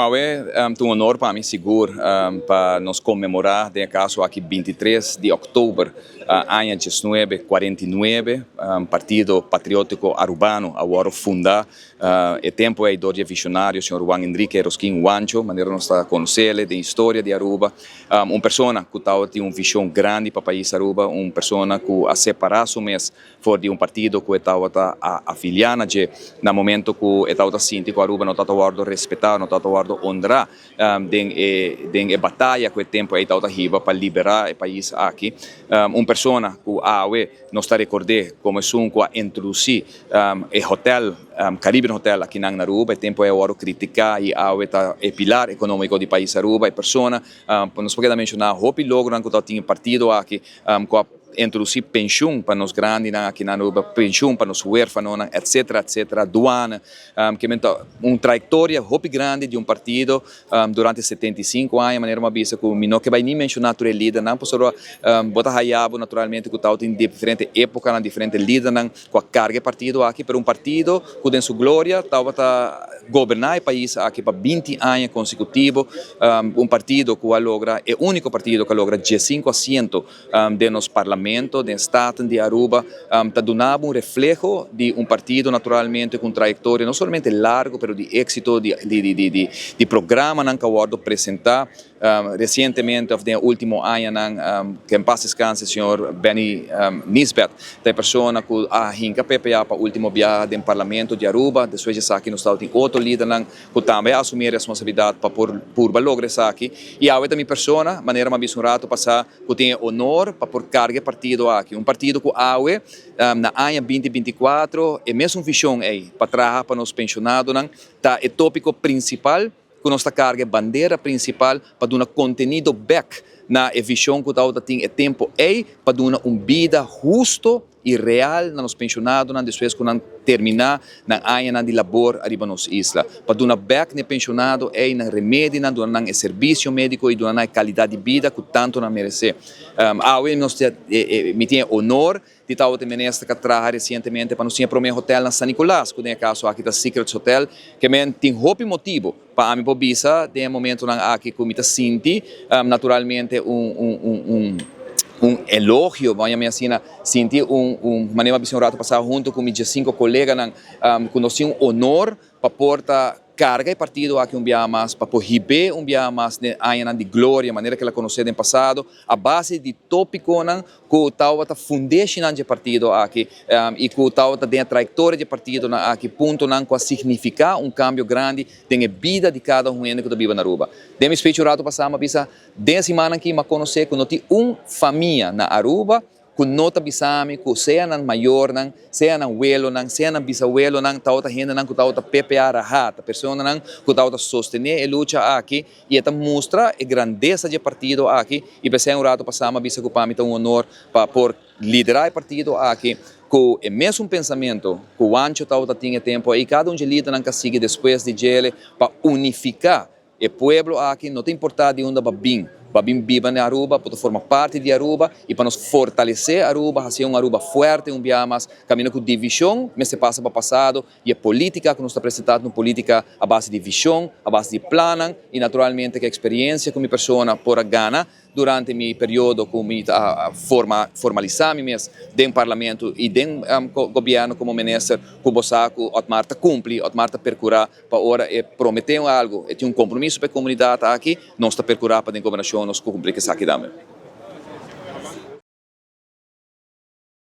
Awe ta un honor pa mi sigur pa nos conmemora den e caso aki 23 di october aña 1949, Partido Patriotico Arubano a worde funda e tempo ey door di e visionario señor Juan Enrique Rosquin Juancho, manera nos ta conocele den historia di Aruba. Un persona cu tabatin un vision grandi pa pais Aruba, un persona cu a separa su mes for di un partido cu e tabata a afilia na dje na momento cu e tabata sinti cu Aruba no tabata wordo respeta, no tabata wordo honra den e den e bataya cu e tempo ey tabata hiba pa libera e pais aki. Un persona cu awe nos ta recorde como esun cu a introduci e hotel, Caribbean Hotel akinan na Aruba, e tempo ey a wordo critica y awe ta e pilar economico di pais Aruba. E persona, nos por keda menciona hopi logronan cu tabatin e partido aki cu a introduci pensioen pa nos grandinan aki na Aruba, pensioen pa nos huerfanonan, etcetera, etcetera, douane, ke men ta un trayectoria hopi grandi di un partido durante 75 aña, manera mi a bisa cu mi no ke bay ni menciona tur e lidernan, pasobra bo ta haya bo naturalmente cu tabatin diferente epocanan, diferente lidernan cu a carga e partido aki, pero un partido cu den su gloria tabata goberna e pais aki pa 20 aña consecutivo, un partido cu a logra, e unico partido cu a logra 15 asiento den nos parlamento, den Staten di Aruba, ta duna bo un refleho di un partido naturalmente cu un trayectoria no solamente largo pero di exito, di programanan cu a wordo presenta recientemente of den e ultimo añanan. Que en paz descanse, señor Benny Nisbet, ta e persona cu a hinca PPA pa ultimo biaha den parlamento di Aruba. Despues di esaki nos tabatin otro lidernan cu tambe a asumi e responsabilidad pa por purba logra esaki. Y awe ta mi persona, manera mi a bisa un rato pasa, cu tin e honor pa por carga e partido aki. Un partido cu awe, na aña 2024, e mesun vision ey pa traha pa nos pensionadonan ta e topico principal cu nos ta carga, e bandera principal pa duna contenido bek na e vision cu tabata tin e tempo ey pa duna un bida husto y real na nos pensionadonan despues cu nan termina nan añanan di labor ariba nos isla. Pa duna bek na e pensionado ey nan remedinan, duna nan e servicio medico y duna nan e calidad di bida cu tanto nan merece. Awe nos mi tin e honor di tabata e minister cu a traha recientemente pa nos tin e prome hotel na San Nicolas, cu den e caso aki ta Secrets Hotel, ke men tin hopi motibo pa ami por bisa den e momentonan aki cu mi ta sinti naturalmente un elogio, bo a yama asina, sinti un manera mi a bisa un rato pasa hunto cu mi 15 coleganan cu nos tin un honor pa por ta carga e partido aki un biaha mas, pa por hib'é un biaha mas den añanan di gloria manera cu el a conoce den pasado, a base di topiconan cu tabata fundeshinan dje partido aki y cu tabata den e trayectoria dje partidonan aki, puntonan cu a significa un cambio grandi den e bida di cada un hende cu ta biba na Aruba. Den mi speech un rato pasa mi a bisa, den e simannan aki mi a conoce cu no tin un famia na Aruba cu no ta bisa mi cu sea nan mayornan, sea nan welonan, sea nan bisawelonan tabata hendenan cu tabata PPA raha, ta personanan cu tabata sostene e lucha aki y e ta mustra e grandesa dje partido aki. Y p'esei un rato pasa mi a bisa cu pa mi ta un honor pa por lidera e partido aki cu e mesun pensamento cu Juancho tabata tin e tempo ey, cada un dje lidernan cu a sigui despues di djele pa unifica e pueblo aki, no ta importa di unda ba bin, ba bin biba na Aruba, por ta forma parti di Aruba y pa nos fortalece Aruba, haci un Aruba fuerte un biaha mas, caminda cu division mester pasa pa pasado y e politica cu nos ta presenta ta un politica a base di vision, a base di plannan y naturalmente cu e experiencia cu mi persona por a gana durante mi periodo cu mi ta forma formalisa mi mes den parlamento y den gobierno como minister, cu bo sa cu Otmar ta cumpli, Otmar ta percura pa ora e promete un algo, e tin un compromiso pa e comunidad aki, nos ta percura pa den gobernacion nos cumpli cu esaki tambe.